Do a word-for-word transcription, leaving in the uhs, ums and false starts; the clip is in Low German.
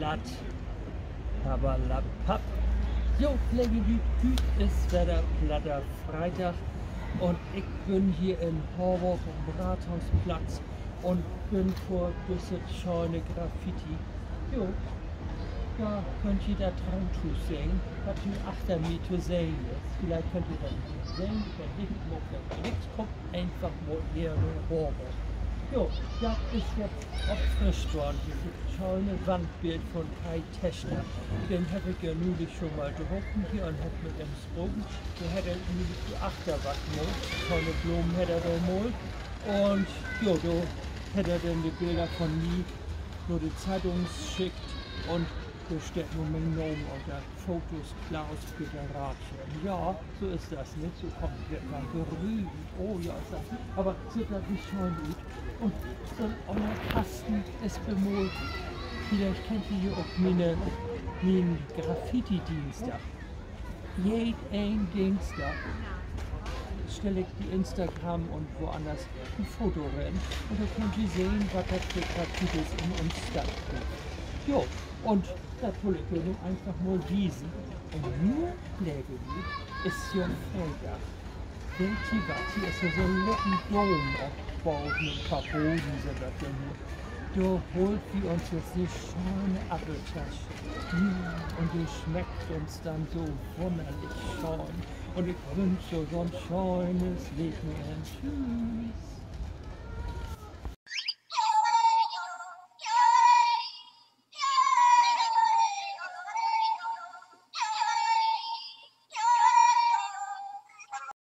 Platt. Papperlapapp. Jo, leve Lüüd, hüüt is wedder Platter Freedag un ik bün hier in Horborg op'n Rathausplatz un bün vör düsse schöne Graffiti. Jo, dor köönt ji dat Rathuus sehn, wat hier achter mi to sehn is. Villicht köönt ji dat nich sehn, wenn nich, maakt dat nix, kummt eenfach mal hier na Horborg. Jo, dat is nu opfrischt worrn, düsse schöne Wandbild von Kai Teschner. Den heff ik ja nülich schon mal drapen hier un heff mit em spraken. Dor hett he nülich de Achterwand maalt. Schöne Blomen hett he dor maalt. Un jo, dor hett he denn de Biller von mi na de Zeitung schickt un dor steiht nu mien Naam ünner: Fotos Klaus-Peter Rathjen. Ja, so is dat, nich? So kummt wi an, berühmt. Oh ja, is dat, aver süht dat nich schöön ut? Un so'n oller Kasten is bemaalt. Villicht kennt ji ja ok miene, mien Graffiti-Dingsdag. Jeden Dingsdag stell ik bi Instagram un woanners en Foto rin un dor köönt ji sehn, wat dat för Graffitis in uns Stadt gifft. Jo, un dat wull ik jo nu eenfach mal wiesen. Un nu, leve Lüüd, is ja Freedag. Weet ji wat? Hier is ja so'n lütten Doom opboot, en poor Boden sünd dat denn hier. Dor haalt wi uns jetzt en schöne Appeltasch. Mm, un de smeckt uns denn so wunnerlich schöön. Un ik wünsch jo so'n schönes Leven. Tschüüs.